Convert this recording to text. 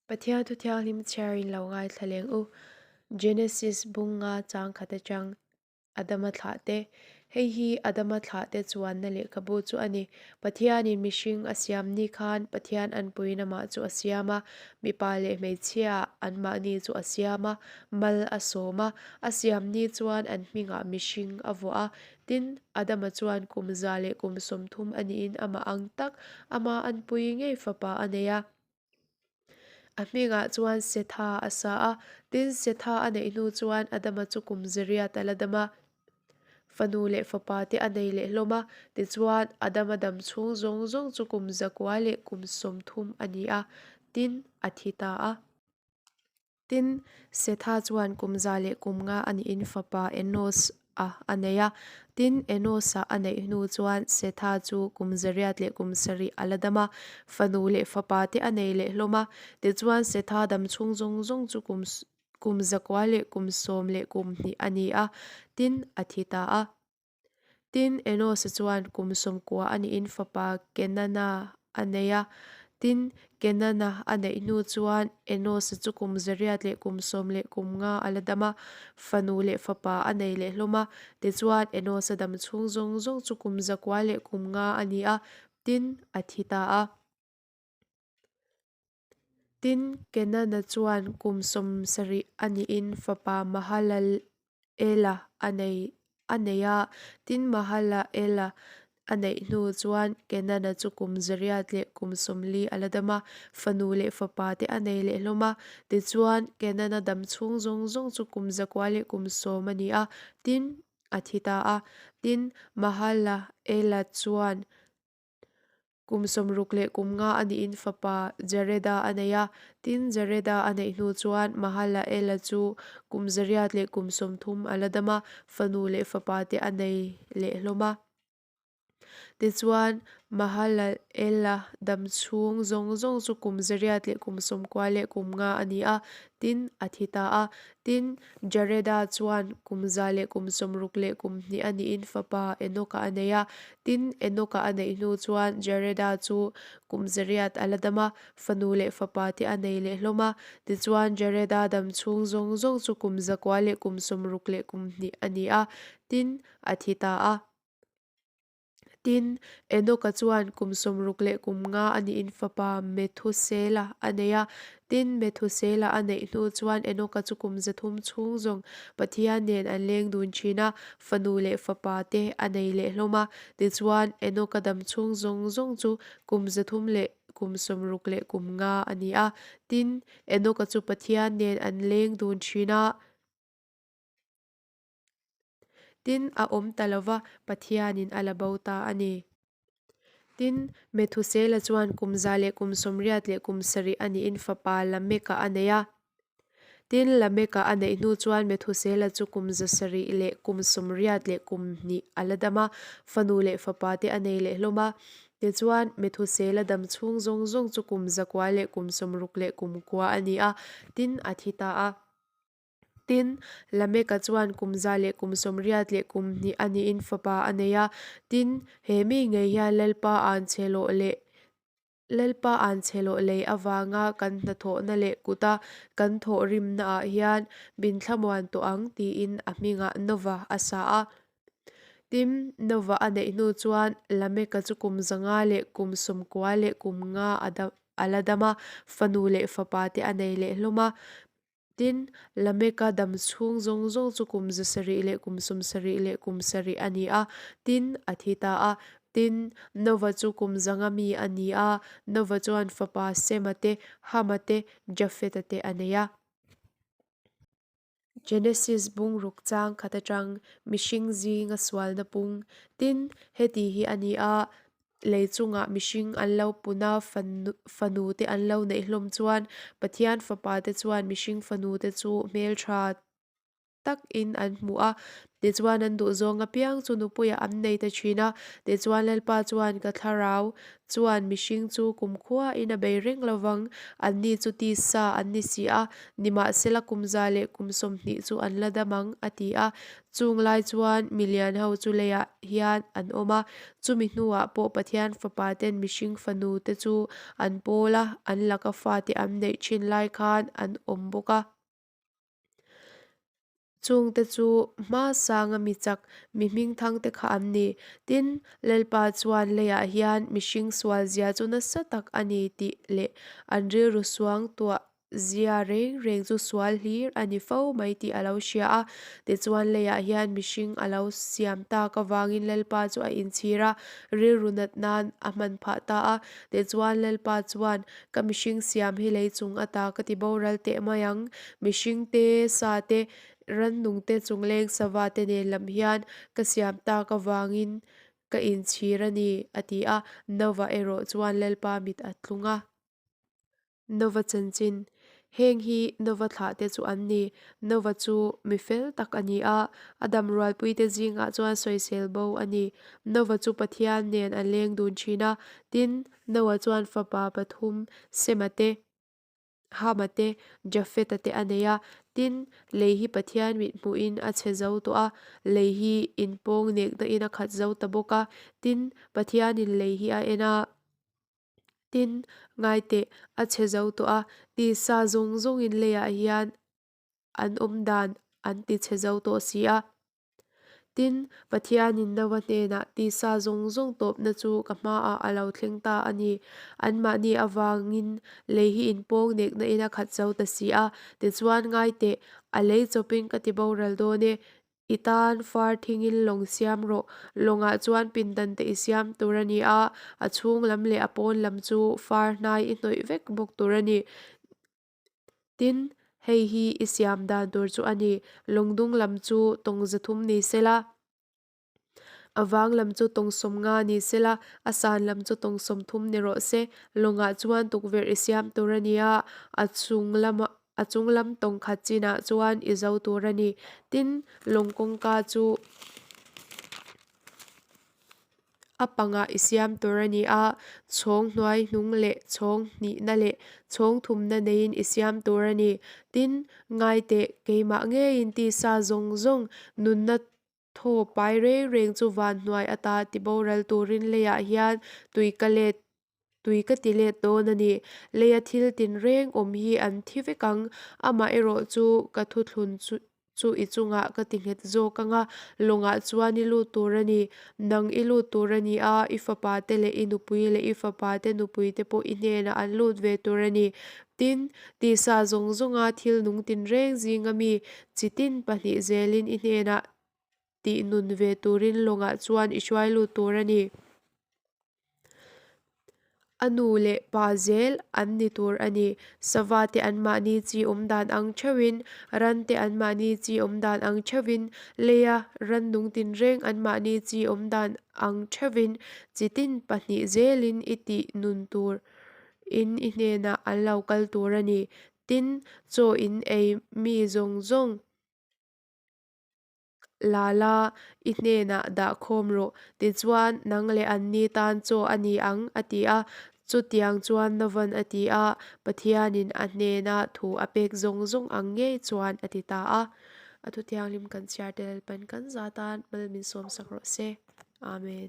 Pathian Thu Thianghlim chhiarin lo ngaithla leng u. Genesis bung nga chang khat atang Adama thlahte. Hei hi Adama thlahte chuanna lehkhabu chu a ni. Pathianin mihring a siam ni khan Pathian anpuiin amah chu a siam a, mipa leh hmeichhia anmahni chu a siam a, mal a sawm a. A siam ni chuan an hmingah mihring a vuah a. Tin, Adama chuan kum 130 a niin amah ang tak, ama anpui ngei fapa a nei a. A hmingah chuan Setha a sa a, tin Setha a neih hnu chuan Adama chu kum zariat a la dam a, fanu leh fapa te a nei leh hlawm a, tichuan Adama dam chhung zawng zawng chu kum 930 a ni a, tin a thi ta a. Tin, Setha chuan kum 105 a nihin fapa Enos-a a nei a. Tin, Enos-a a neih hnu chuan Setha chu kum 807 a la dam a, fanu leh fapa te a nei leh hlawm a. Tichuan, Setha dam chhung zawng zawng chu kum kum 912 a ni a, tin, a thi ta a. Tin, Enos-a chuan kum 90 a nihin fapa Kenana a nei a. Tin, Kenana a neih hnu chuan Enos-a chu kum 815 a la dam a, fanu leh fapa a nei leh hlawm a. Tichuan, Enos-a dam chhung zawng zawng chu kum 905 a ni a, tin, a thi ta a. Tin, Kenana chuan kum 70 a nihin fapa Mahalal-ela a nei a nei a. Tin, Mahalal-ela a neih hnu chuan Kenana chu kum 840 a la dam a, fanu leh fapa te a nei leh hlawm a. Tichuan, Kenana dam chhung zawng zawng chu kum 910 a ni a, tin, a thi ta a. Tin, Mahalal-ela chuan Kum 65 a nihin fapa Jareda a nei a, tin Jareda a neih hnu chuan Mahalaela chu kum 830 a la dam a, fanu leh fapa te a nei leh hlawm a. Tichuan, Mahalaela dam chhung zawng zawng chu kum 895 a ni a, tin a thi ta a. Tin, Jareda chuan kum 162 a nihin fapa Enoka a nei a, Tin, Enoka a neih hnu chuan Jareda chu kum 800 a la dam a, fanu leh fapa te a nei leh hlawm a. Tichuan, Jareda dam chhung zawng zawng chu kum 962 a ni a, tin, a thi ta a. Tin, Enoka chuan kum 65 a nihin fapa Methusela a nei a. Tin, Methusela a neih hnu chuan Enoka chu kum 300 chhung zawng Pathian nen an leng dun thin a, fanu leh fapa te a nei leh hlawm a. Tichuan, Enoka dam chhung zawng zawng chu kum 365 a ni a. Tin, Enoka chu Pathian nen an leng dun thin a. Tin, a awm ta lo va, Pathianin a la bo ta a ni. Tin, Methusela chuan kum 187 a nihin fapa Lameka a nei a. Tin, Lameka a neih hnu chuan Methusela chu kum 782 a la dam a, fanu leh fapa te a nei leh hlawm a. Tichuan, Methusela dam chhung zawng zawng chu kum 969 a ni a, tin, a thi ta a. Tin, Lameka chuan kum 182 a niin fapa a nei a. Tin, he mi ngei hian Lalpa an chhe lawh leh Lalpa an chhe lawh lei avanga kan hnathawhna leh kuta kan thawhrimnaah hian min thlamuan tawh ang tiin a hmingah Nova a sa a. Tin, Nova a neih hnu chuan Lameka chu kum 595 a a la dam a, fanu leh fapa te a nei leh hlawm a. Tin, Lameka dam chhung zawng zawng chu kum 777 a ni a, tin, a thi ta a. Tin, Nova chu kum 500 mi a ni a, Nova chuan fapa Sema te, Hama te, Jafeta te a nei a. Genesis bungruk chang khat atang mihring zinga sualna pung. Tin, heti hi a ni a, Lei chungah mihring an lo pun a, fanu te an lo neih hlawm chuan Pathian fapa te chuan mihring fanu te chu hmeltha takin an hmu a. Tichuan an duhzawng apiang chu nupuiah an nei ta thin a. Tichuan Lalpa chuan ka thlarau chuan mihring chu kumkhuain a bei reng lovang, anni chu tisa an ni si a, nimahsela kum za leh kum 20 chu an la dam ang, a ti a. Chung lai chuan milian ho chu leiah hian an awm a, chumi hnuah pawh Pathian fapa ten mihring fanu te chu an pawl a, an laka fate an neih thin lai khan an awm bawk a. Chungte chu hma sanga mi chak, mi hmingthang te kha an ni. Tin, Lalpa chuan leiah hian mihring sual zia chu nasa tak a ni tih leh an rilru suang tuah zia reng reng chu sual hlir a ni fo mai tih a lo hria a. Tichuan leiah hian mihring a lo siam tak avangin Lalpa chu a inchhir a, rilru nat nan a hman phah ta a. Tichuan Lalpa chuan Ka mihring siam hi lei chung ata ka ti boral teh mai ang. Mihring te, sa te, rannung te chungleng sava te nen lam hian ka siam tak avangin ka inchhir a ni, a ti a. Nova erawh chuan Lalpa mit a tlung a. Nova chanchin, Heng hi Nova thlah te chu an ni. Nova chu mi fel tak a ni a, a dam rualpuite zingah chuan sawisel bo a ni. Nova chu Pathian nen an leng dun thin a, tin, Noah chuan fapa pathum, Sema te, Hama te, Jafeta te a nei a. Tin, lei hi Pathian mit hmuhin a chhe zo tawh a, lei hi inpawng nekna in a khat zo ta bawk a. Tin, Pathianin lei hi a en a. Tin, ngaiteh, a chhe zo tawh a, tisa zawng zawngin leiah hian an awm dan an ti chhe zo tawh si a. Tin, Pathianin Noa hnenah tisa zawng zawng tawpna chu ka hmaah a lo thleng ta a ni. Anmahni avangin lei hi inpawng nekna in a khat zo ta si a. Tichuan, ngai teh, a lei chawpin ka ti boral dawn e. I tan far thingin lawng siam rawh. Lawngah chuan pindan te i siam tur a ni a, a chhung lam leh a pawn lam chu far hnai i hnawih vek bawk tur a ni. Tin, hei hi i siam dan tur chu a ni, lungdung lam chu tawng 300 ni sela, a vang lam chu tawng 50 ni sela, a san lam chu tawng 30 ni rawh se. Lawngah chuan tukverh i siam tur a ni a, a chung lama a chung lam tawng khat chinah chuan i zo tur a ni. Tin, lawng kawngka chu. A pangah i siam tur a ni a, chhawng hnuai hnung leh chhawng hnihna leh chhawng thumna neiin i siam tur a ni. Tin, ngaiteh, keimah ngeiin tisa zawng zawng nunna thaw pai reng reng chu van hnuai ata ti boral turin leiah hian tui ka let tui ka ti let dawn a ni. Leia thil tinreng awm hi an thi vek ang, amaherawh chu ka thuthlun chu Chu i chungah ka ti nghet zawk ang a, lawngah chuan i lut tur a ni. Nang i lut tur a ni a, i fapa te leh i nupui leh i fapa te nupui te pawh i hnenah an lut ve tur a ni. Tin, tisa zawng zawnga thil nung tinreng zinga mi chi tin pahnih zelin i hnenah tih nun ve turin lawngah chuan i hruai lut tur a ni. A nu leh pa zel an ni tur a ni. Sava te anmahni chi awm dan ang theuhin, ran te anmahni chi awm dan ang theuhin, leia rannung tinreng anmahni chi awm dan ang theuhin chi tin pahnih zelin i tih nun tur in i hnenah an lo kal tur a ni. Tin, chaw in ei mi zawng zawng. La la, i hnenah dah khawm rawh, tichuan nang leh anni tan chaw a ni ang, a ti a. Chutiang chuan Novan a ti a, Pathianin a hnena thu a pek zawng zawng ang ngei chuan a ti ta a. A thu thianghlim kan chhiar te Lalpan kan za tan mal min sawmsak rawh se. Amen.